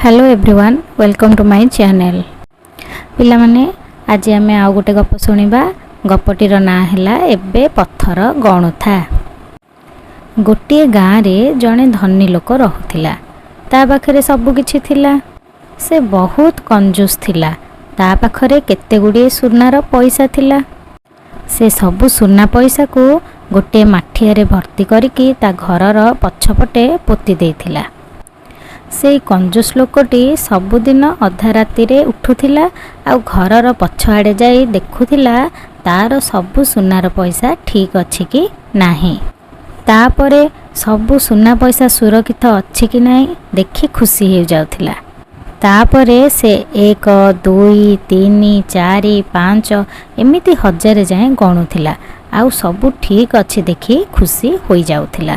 Hello everyone, welcome to my channel. ପିଲାମାନେ, ଆଜି ଆମେ ଆଉ ଗୋଟେ ଗପ ଶୁଣିବା। ଗପଟିର ନାଁ ହେଲା ଏବେ ପଥର ଗଣୁଥା। ଗୋଟିଏ ଗାଁରେ ଜଣେ ଧନୀ ଲୋକ ରହୁଥିଲା। ତା ପାଖରେ ସବୁ କିଛି ଥିଲା। ସେ ବହୁତ କଞ୍ଜୁସ ଥିଲା। ତା ପାଖରେ କେତେ ଗୁଡ଼ିଏ ସୁନାର ପଇସା ଥିଲା। ସେ ସବୁ ସୁନା ପଇସାକୁ ଗୋଟିଏ ମାଠିଆରେ ଭର୍ତ୍ତି କରିକି ତା ଘରର ପଛପଟେ ପୋତି ଦେଇଥିଲା। ସେଇ କଞ୍ଜୁସ ଲୋକଟି ସବୁଦିନ ଅଧା ରାତିରେ ଉଠୁଥିଲା ଆଉ ଘରର ପଛଆଡ଼େ ଯାଇ ଦେଖୁଥିଲା, ତାର ସବୁ ସୁନାର ପଇସା ଠିକ୍ ଅଛି କି ନାହିଁ। ତାପରେ ସବୁ ସୁନା ପଇସା ସୁରକ୍ଷିତ ଅଛି କି ନାହିଁ ଦେଖି ଖୁସି ହେଇଯାଉଥିଲା। ତାପରେ ସେ 1, 2, 3, 4, 5 ଏମିତି 1000 ଯାଏଁ ଗଣୁଥିଲା ଆଉ ସବୁ ଠିକ୍ ଅଛି ଦେଖି ଖୁସି ହୋଇଯାଉଥିଲା।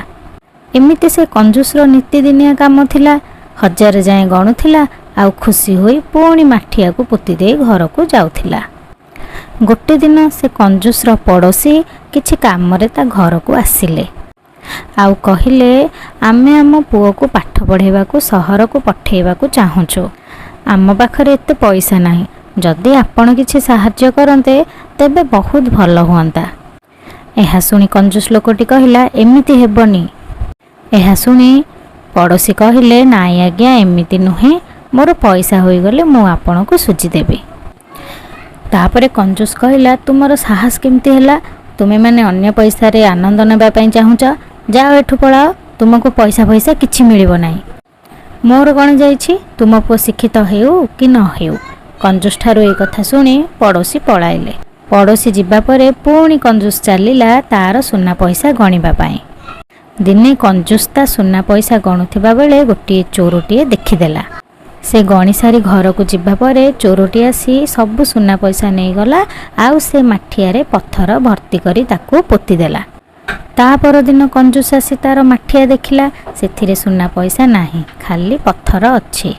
ଏମିତି ସେ କଞ୍ଜୁସର ନିତିଦିନିଆ କାମ ଥିଲା। 1000 ଯାଏଁ ଗଣୁଥିଲା ଆଉ ଖୁସି ହୋଇ ପୁଣି ମାଠିଆକୁ ପୋତି ଦେଇ ଘରକୁ ଯାଉଥିଲା। ଗୋଟେ ଦିନ ସେ କଞ୍ଜୁସର ପଡ଼ୋଶୀ କିଛି କାମରେ ତା ଘରକୁ ଆସିଲେ ଆଉ କହିଲେ, ଆମେ ଆମ ପୁଅକୁ ପାଠ ପଢ଼େଇବାକୁ ସହରକୁ ପଠେଇବାକୁ ଚାହୁଁଛୁ। ଆମ ପାଖରେ ଏତେ ପଇସା ନାହିଁ। ଯଦି ଆପଣ କିଛି ସାହାଯ୍ୟ କରନ୍ତେ, ତେବେ ବହୁତ ଭଲ ହୁଅନ୍ତା। ଏହା ଶୁଣି କଞ୍ଜୁସ ଲୋକଟି କହିଲା, ଏମିତି ହେବନି। ଏହା ଶୁଣି ପଡ଼ୋଶୀ କହିଲେ, ନାଇଁ ଆଜ୍ଞା, ଏମିତି ନୁହେଁ। ମୋର ପଇସା ହୋଇଗଲେ ମୁଁ ଆପଣଙ୍କୁ ସୁଝିଦେବି। ତାପରେ କଞ୍ଜୁସ କହିଲା, ତୁମର ସାହସ କେମିତି ହେଲା? ତୁମେମାନେ ଅନ୍ୟ ପଇସାରେ ଆନନ୍ଦ ନେବା ପାଇଁ ଚାହୁଁଛ? ଯାଅ, ଏଠୁ ପଳାଅ। ତୁମକୁ ପଇସା ଫଇସା କିଛି ମିଳିବ ନାହିଁ। ମୋର କ'ଣ ଯାଇଛି, ତୁମ ପୁଅ ଶିକ୍ଷିତ ହେଉ କି ନ ହେଉ? କଞ୍ଜୁସ ଠାରୁ ଏଇ କଥା ଶୁଣି ପଡ଼ୋଶୀ ପଳାଇଲେ। ପଡ଼ୋଶୀ ଯିବା ପରେ ପୁଣି କଞ୍ଜୁସ ଚାଲିଲା ତାର ସୁନା ପଇସା ଗଣିବା ପାଇଁ। ଦିନେ କଞ୍ଜୁସ ତା ସୁନା ପଇସା ଗଣୁଥିବା ବେଳେ ଗୋଟିଏ ଚୋରଟିଏ ଦେଖିଦେଲା। ସେ ଗଣି ସାରି ଘରକୁ ଯିବା ପରେ ଚୋରଟି ଆସି ସବୁ ସୁନା ପଇସା ନେଇଗଲା ଆଉ ସେ ମାଠିଆରେ ପଥର ଭର୍ତ୍ତି କରି ତାକୁ ପୋତିଦେଲା। ତା ପରଦିନ କଞ୍ଜୁସ ଆସି ତାର ମାଠିଆ ଦେଖିଲା। ସେଥିରେ ସୁନା ପଇସା ନାହିଁ, ଖାଲି ପଥର ଅଛି।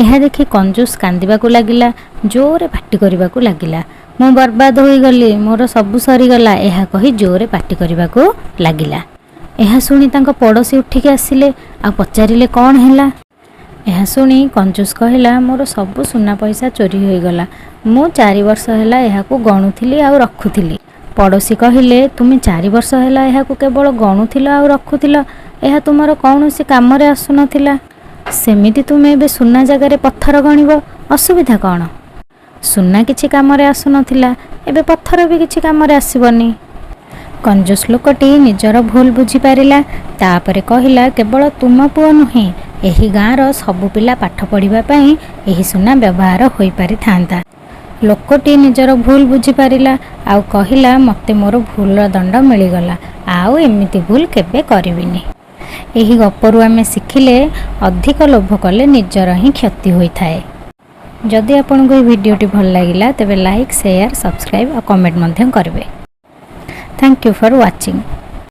ଏହା ଦେଖି କଞ୍ଜୁସ କାନ୍ଦିବାକୁ ଲାଗିଲା, ଜୋରେ ପାଟି କରିବାକୁ ଲାଗିଲା। ମୁଁ ବର୍ବାଦ ହୋଇଗଲି, ମୋର ସବୁ ସରିଗଲା, ଏହା କହି ଜୋରେ ପାଟି କରିବାକୁ ଲାଗିଲା। ଏହା ଶୁଣି ତାଙ୍କ ପଡ଼ୋଶୀ ଉଠିକି ଆସିଲେ ଆଉ ପଚାରିଲେ, କ'ଣ ହେଲା? ଏହା ଶୁଣି କଞ୍ଜୁସ କହିଲା, ମୋର ସବୁ ସୁନା ପଇସା ଚୋରି ହୋଇଗଲା। ମୁଁ 4 ବର୍ଷ ହେଲା ଏହାକୁ ଗଣୁଥିଲି ଆଉ ରଖୁଥିଲି। ପଡ଼ୋଶୀ କହିଲେ, ତୁମେ 4 ବର୍ଷ ହେଲା ଏହାକୁ କେବଳ ଗଣୁଥିଲ ଆଉ ରଖୁଥିଲ। ଏହା ତୁମର କୌଣସି କାମରେ ଆସୁନଥିଲା। ସେମିତି ତୁମେ ଏବେ ସୁନା ଜାଗାରେ ପଥର ଗଣିବ, ଅସୁବିଧା କ'ଣ? ସୁନା କିଛି କାମରେ ଆସୁନଥିଲା, ଏବେ ପଥର ବି କିଛି କାମରେ ଆସିବନି। କଞ୍ଜୁସ ଲୋକଟି ନିଜର ଭୁଲ ବୁଝିପାରିଲା। ତାପରେ କହିଲା, କେବଳ ତୁମ ପୁଅ ନୁହେଁ, ଏହି ଗାଁର ସବୁ ପିଲା ପାଠ ପଢ଼ିବା ପାଇଁ ଏହି ସୁନା ବ୍ୟବହାର ହୋଇପାରିଥାନ୍ତା। ଲୋକଟି ନିଜର ଭୁଲ ବୁଝିପାରିଲା ଆଉ କହିଲା, ମୋତେ ମୋର ଭୁଲର ଦଣ୍ଡ ମିଳିଗଲା। ଆଉ ଏମିତି ଭୁଲ କେବେ କରିବିନି। ଏହି ଗପରୁ ଆମେ ଶିଖିଲେ, ଅଧିକ ଲୋଭ କଲେ ନିଜର ହିଁ କ୍ଷତି ହୋଇଥାଏ। ଯଦି ଆପଣଙ୍କୁ ଏହି ଭିଡ଼ିଓଟି ଭଲ ଲାଗିଲା, ତେବେ ଲାଇକ୍, ସେୟାର, ସବସ୍କ୍ରାଇବ୍ ଆଉ କମେଣ୍ଟ ମଧ୍ୟ କରିବେ। Thank you for watching.